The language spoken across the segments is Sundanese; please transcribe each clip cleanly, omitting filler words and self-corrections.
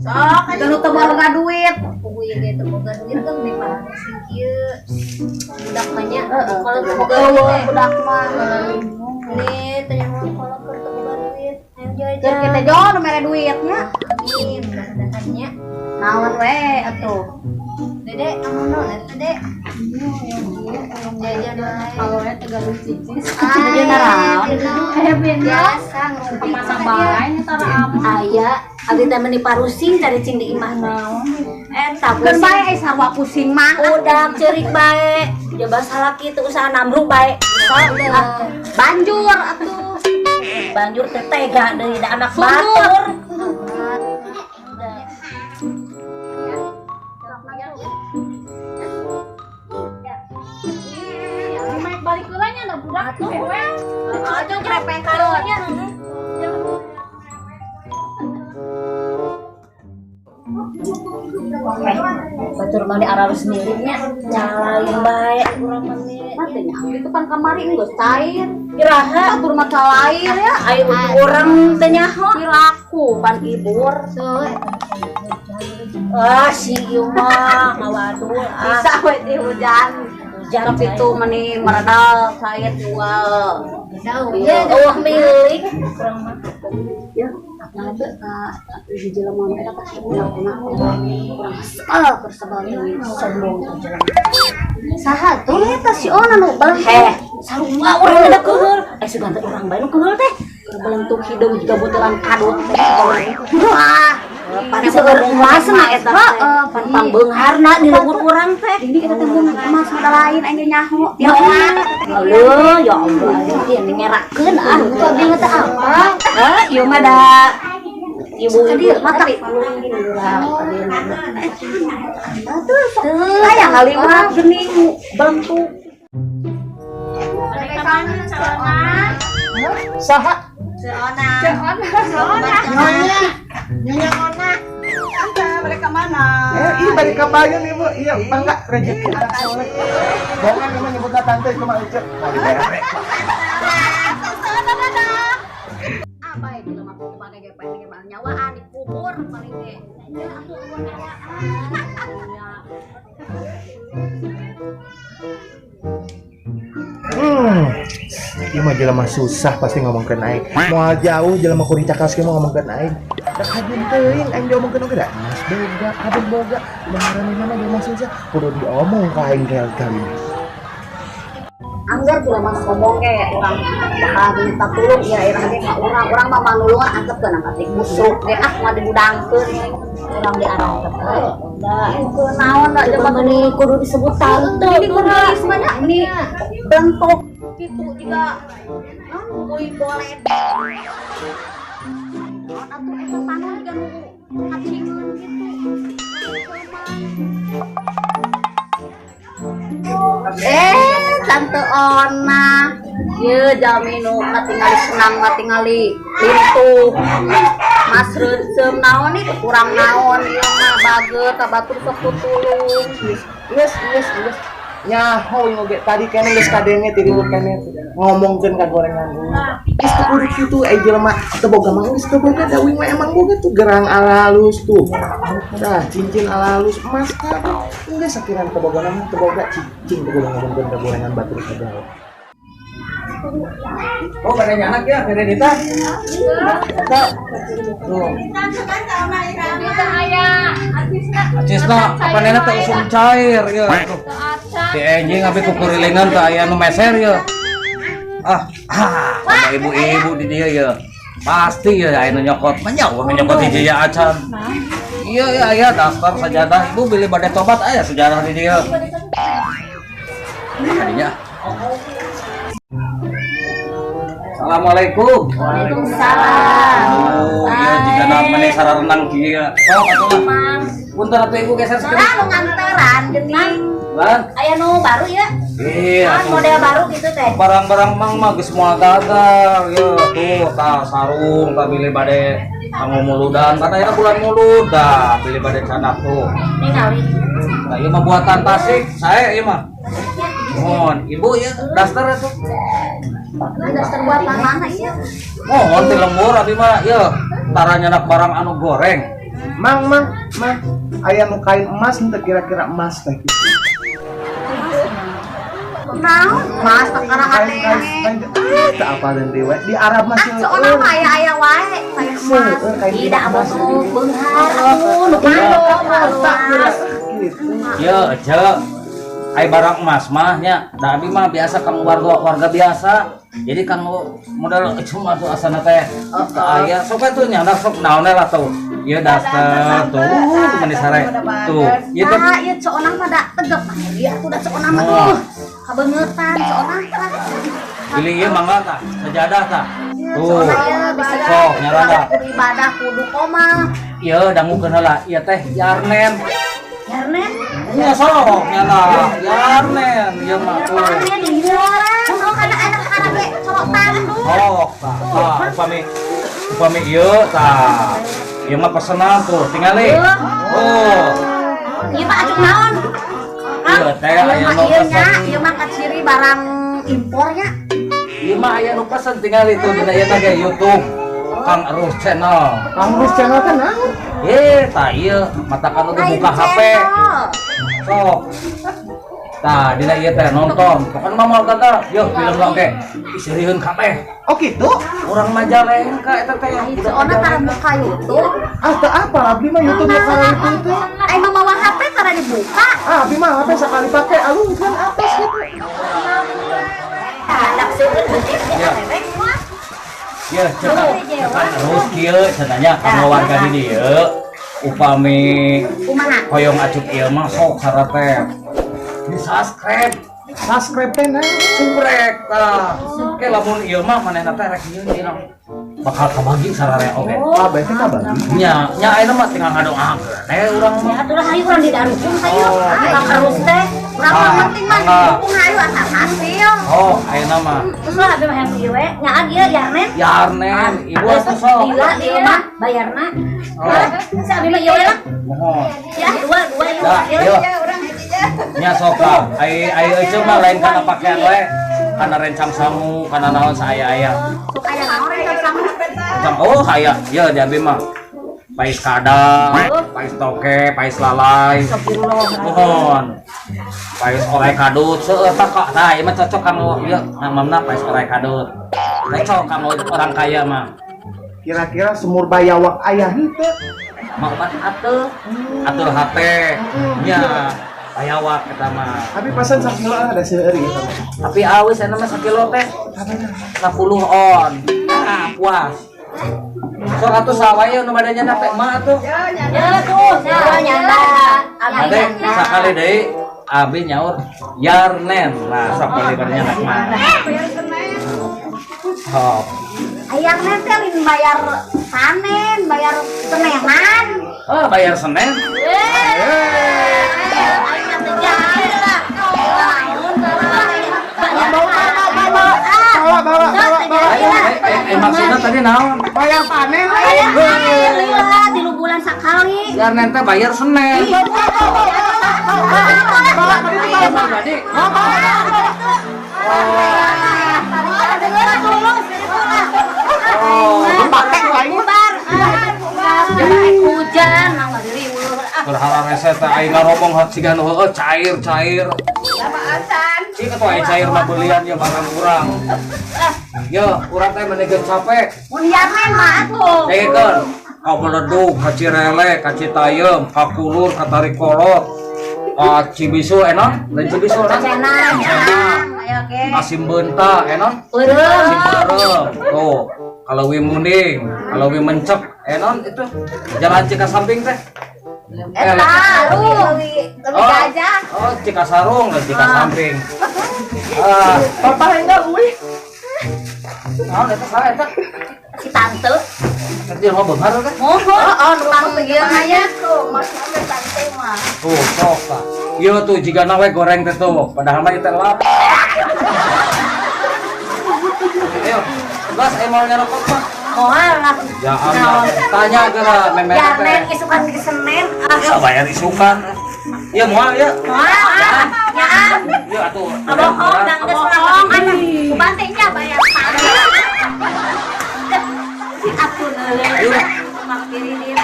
Sok Teu teu boga duit. Pugu ieu ge teu boga duit kan di parasing kieu. Budak mah nya Heeh. kalau teu boga duit Eueuh teh. Budak mah. Nih, teh yang kalau keur teu boga duit. Ayo Keur jajan. kita jo nu mere duitnya. Amin, mudah-mudahan nya. Naon we atuh. Dede, kamu naon eta, Dek? Jajan wae. Kalau ya tegalu cicis. Jajan naraon? Aya benda. Biasa ngerumpi Masa bae tara aman. Aya, abdi teh meuni parusing cari cing di imah teh. Eta Keun pusing. Bae ai sarua pusing mah. Udah ceurik bae. Coba salaki teu usaha namru bae. Sok ah, Banjur atuh. Banjur teh tega deui da anak Sundur. Batur. Naik balik heula nya da budak tuh we. Atuh krepek Karunya. Batur mah di aralus miliknya calain bae urang mah mi. Mah teh nya itu kan kamari geus cair. Iraha Batur mah calain ya. Ayo urang teh nyaho. Piraku pan ibur. So, eta Ah, si ieu mah ngawadul ah. Bisa we di hujan. Hujan Tapi itu meni meredal cair jual. jauh. Iya, eueuh milik urang mah. Ya, nah itu ka di jelema mah eta pasti urang urang kesel keur sebel teuing sombong teh jelema. Saha tuh? Eta si Ona nu belentuk. Heh, sarua urang ada keheul. Eh, sugan teh urang bae nu keheul teh. Keur belentuk hideung juga butulan kadut teh. Wah, Pan seueur emasna eta teh. Heeh, Pan pangbeungharna di lembur urang teh. Ini kita teh meunang emas modal lain aing ge nyaho. Ya Allah, ya Allah, ieu ngerakeun ah. Tuh abdi mah teh apa? Hah, ieu mah da ibu-ibu Mata. Tuh, Aya ngaliwat geuning bentuk. Saha? Nyonya. Nyonya Ona. Tante, mereka mana? Eh, iya balik ke payun ibu. Iya, bangga rezeki anak soleh. Bohongan memang nyebutnya tante itu mah Ece. Mau diberek. Apa ya jelema kumaha ge ge ge nyawaan dikubur paling ge. Ya atuh eueuh nyawaan. Ieu mah jelema susah pasti ngomongkeun aing. Moal jauh jelema kuring cakas ge mah ngomongkeun aing. Da kajun teuing aing diomongkeun oge da. Mas boga, kabeh boga. Beneran mana jelema susah kudu diomong ka aing kali ini. Anggar jelema sombong ge urang bakal minta tulung ya irah ge ka urang. Urang mah manulungan antepkeun angkat busuk ge ah mah dibudangkeun urang diarangkeun. Da, Itu naon da coba jelema meni kudu disebut tante. Ini kudu mana ini bentuk itu juga non kuy boleh. Naon atuh eta panon juga nu kacingeun gitu. Eh, Tante Ona. Ye jalmi nu katingali senang katingali lintuh. Mas reuceum naon ieu kurang naon ieu mah bager ka batur sok tutulung. Geus, geus, geus. Nyaho ieu oge tadi kene geus kadenge ti ribut kene ngomongkeun ka gorengan dulu. Geus teu kudu kitu ai jelema teu boga mah geus teu boga da uing mah emang boga tuh gerang alalus tuh. Tah cincin alalus emas kabeh. Geus sakiran teu boga mah teu boga cicing teu kudu ngomongkeun ka gorengan batur sagala. Oh, pada nyanak ya, Benedita. Eta. Tuh. Acisna, apa nena teh usum cair ya. Di enjing abi kukurilingan teh aya nu meser ya. Ah, ah, ada ibu-ibu di dia ya. Pasti ya aya nu nyokot. Mah nyawa nyokot hiji ya acan. Iya iya aya daftar sajadah. Ibu beli bade tobat aya sejarah di dia. Tadinya. Assalamualaikum. Waalaikumsalam. Oh, iya jika nama sararenang kieu. Sok atuh lah. Punten atuh ibu geser Nah, sekedik. nu nganteran geuning. Lan. Aya nu baru ya? Iya. Naon model baru gitu teh. Barang-barang mang mah geus moal gagal. Ya tuh tah sarung tah bilih bade kanggo muludan. Kan aya bulan mulud dah bilih bade canak tuh. Ningali. Nah, ieu mah buatan Tasik, sae ieu mah. Mohon, ibu ya daster atuh. Daster buatan mana ieu? Mohon ti lembur abi mah ieu tara nyanak barang anu goreng. Mang, mang, mang, aya nu kain emas henteu kira-kira emas teh gitu. Naon? Mas perkara Kain kain hatene. Kain ah, teu apaleun deui we. Di Arab mah Ah, soalnya mah aya-aya wae kain emas. Seueur kain Tidak emas. mau beunghar atuh nu Tak kira gitu. Ye, Ece. Ai barang emas mah nya, da abi mah biasa kanggo warga warga biasa. Jadi kanggo modal cuma tuh asana teh teu aya. Sok atuh nya sok naon lah tuh. Ieu daster tuh, meni sare. Tuh, ieu teh Ah, ieu coonah mah da tegep. Ieu atuh da coonah mah Oh. tuh. Kabeungetan coonah tah. Pilih ieu mangga tah, sajadah tah. Ieu Tuh. coonah ieu bisa Sok nyarana. Kudu ibadah kudu koma. Ieu dangukeun heula, ieu teh yarnen. Yarnen. Nya sok nyana, yarnen ieu mah tuh. Panen lieur. Sok kana anak kana ge corotan tuh. Sok tah, tah upami upami ieu tah. Ieu mah pesenan tuh, tingali. Oh. Ieu mah acuk naon? Ieu teh Ieu aya mah nu ieu nya, pesen. ieu mah kaciri barang impornya. Ieu mah aya nu pesen tingali tuh dina ieu teh ge YouTube. Kang Erus Channel. Kang Rus channel kan naon? Eh, tah ieu matakan oge Lain buka HP. channel. Sok. Tah, dina ieu teh nonton. Pokokna mah moal gagal. Yeuh, film lo oge. Ih, serieuheun kabeh. Oh gitu? Urang Majalengka eta teh. Ai soalna tara buka YouTube. Ah, teu apa abdi mah YouTube nu kala itu teh. Ai mah mawa HP tara dibuka. Ah, abdi mah HP sakali pake alungkeun atas gitu. Anak seueur beutik Ya. Ya, cek Kang Erus kieu cenah nya kanggo warga di dieu. Upami Kumaha? hoyong acuk ieu mah sok syarat teh. Di subscribe, Subscribe teh naon? Subrek tah. Ke lamun ieu mah manehna teh rek nyieun ieu bakal kabagi sararea oge. Ah, berarti kabagi. Nya, nya ayeuna mah tinggal ngadoakeun eh urang Ya mah. atuh lah hayu urang didukung hayu. Kang Erus teh. Urang mah Ah, penting mah mangga. didukung hayu asal hasil. Oh, ayeuna mah. Terus lah abi mah hayang ieu we. Nyaag ieu yarnen. Yarnen, ibu atuh sok. Lila ieu mah bayarna. Oh, Si abi mah ieu we lah. mohon. Ya, dua dua ieu. Dah, Ieu. ieu. Nya sok lah. Ai ai euceu mah lain kana pakaian we. Kana rencang sangu, kana naon saaya-aya. Sok aya naon rencang sangu. Rencang oh aya, ieu di abi mah. Pais kadang, pais toke, pais lalai. Mohon. Pais orai kadut, seueur tah kak. Nah, ieu mah cocok kanggo ieu namamna pais orai kadut. Cocok kanggo orang kaya mah. Kira-kira semur bayawak aya henteu? Mah obat atuh. Atur hate. Nya, bayawak eta mah. Tapi pesan sakilo ada seueur ieu mah. Tapi awis eta mah sakilo teh 10 on. Nah, puas. Sok atuh sawah nu badanya na teh mah atuh. Ya tuh, ya nyanda. Abi Ade nyanda. sakali deui abi nyaur yarnen. Nah, sok beli badanya nak mah. Sok. Ayang teh lain bayar panen, bayar senenan. Oh, bayar Senin. Eh, aing mah teu jadi lah. Bawa, bawa, bawa, bawa. Eh, maksudnya tadi naon? Bayar panen. Bayar panen lila 3 bulan sekali. Yarnen teh bayar Senin. Bawa, tadi itu bawa. Jadi, oh, Pakai ku aing mah. Hujan, nang diri ah. Berharap rese teh aing ngaromong hot siga nu heueuh cair cair. Cik atuh aya cair mah beulian ye barang urang. Ye, urang teh mendingan capek. Mun yarnen mah atuh. Dengekeun. Ka Beledug, ka Cirele, ka Citayam, ka Kulur, ka Tarikolot, ka Cibisul enon, lain Cibisul kan? Cenah, Cenah. ayo ge. Asim Beunta enon, Eureum. Asim Bareng. Tuh, kalau wi munding, kalau wi mencek, enon itu jalan Cikasamping teh. Eta, lu lebih Oh. gajah. Oh, Cikasarung dan Cikasamping. Ah, Papa enggak euy. naon eta saha eta? Si tante. Eta jelema beunghar teh. Mohon, oh, numpang ieu mah ya. Tuh, sok tah. Ieu tuh jigana we goreng teh tuh, padahal mah ieu teh lap. Ayo, gas ayo mau nyerokok mah. Moal lah. Ya Allah, tanya geura memeh Yarnen teh. isukan ke Senin. Ah, Bisa bayar isukan. Iya moal ya. moal. Nyaan. Iya atuh. Bohong, dang geus Bohong, atuh. Kubantenya bayar panen. Si atuh neuleun. Iya. Mak kiri dia.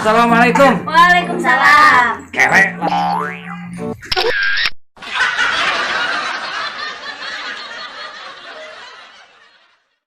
Assalamualaikum. Waalaikumsalam.